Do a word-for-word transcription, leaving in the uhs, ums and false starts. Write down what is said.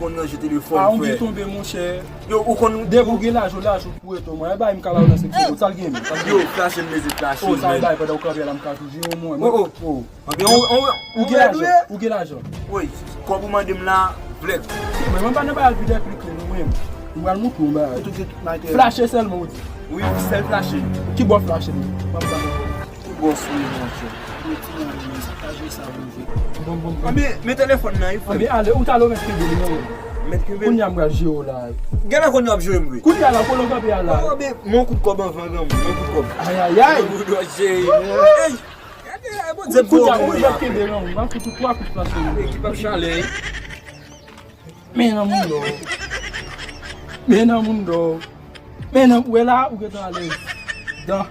Konn ranje telefòn, frè. A, ou byen tonbe, monchè. Yo, ou konn. Depi ou gen lajan, lajan pou reto mwen. E bay m ka ba ou nan senk segonn. Sa l gen menm? Sa l gen? Yo, flache m, mezi, flache m. O, sa l bay pandan ou kanpe a la, m ka tou jere w, mwen. O, o. Anben, ou, ou, ou gen lajan, ou gen lajan. Wi, kòb ou mande m la, vlèk. Mwen, mwen pa nan bagay vide pli ke nou menm. Mwen al moutre yon bagay. Flache sèlman, ou di. Wi, wi, sèl flache. Ki bò flache m? Mwen pa nan. Ou bò sou li, monchè. Yo, ti mari, men sa pa jwe sa, bon, jwe. Bon, bon, bon. Anben, men telefòn nan, wi, frè. Anben, ale, ou talè ou mèt kenbe li, non. Mèt kenbe. Kounye a m pral jere w la. Genlè kounye a w ap jere m, wi. Kounye a la, kote w kanpe a la. Anben, men yon kout kòb anvan, granmoun, men yon kout kòb. Ayayay. Hey! Gade, Bondye bon, mwen, kenbe nan ou, m ap fout ou twa kout flash nan ou. Ekip ap chale. Men nan moun dò. Men nan moun dò. Men nan, ou wè la, ou gentan alèz. Dan.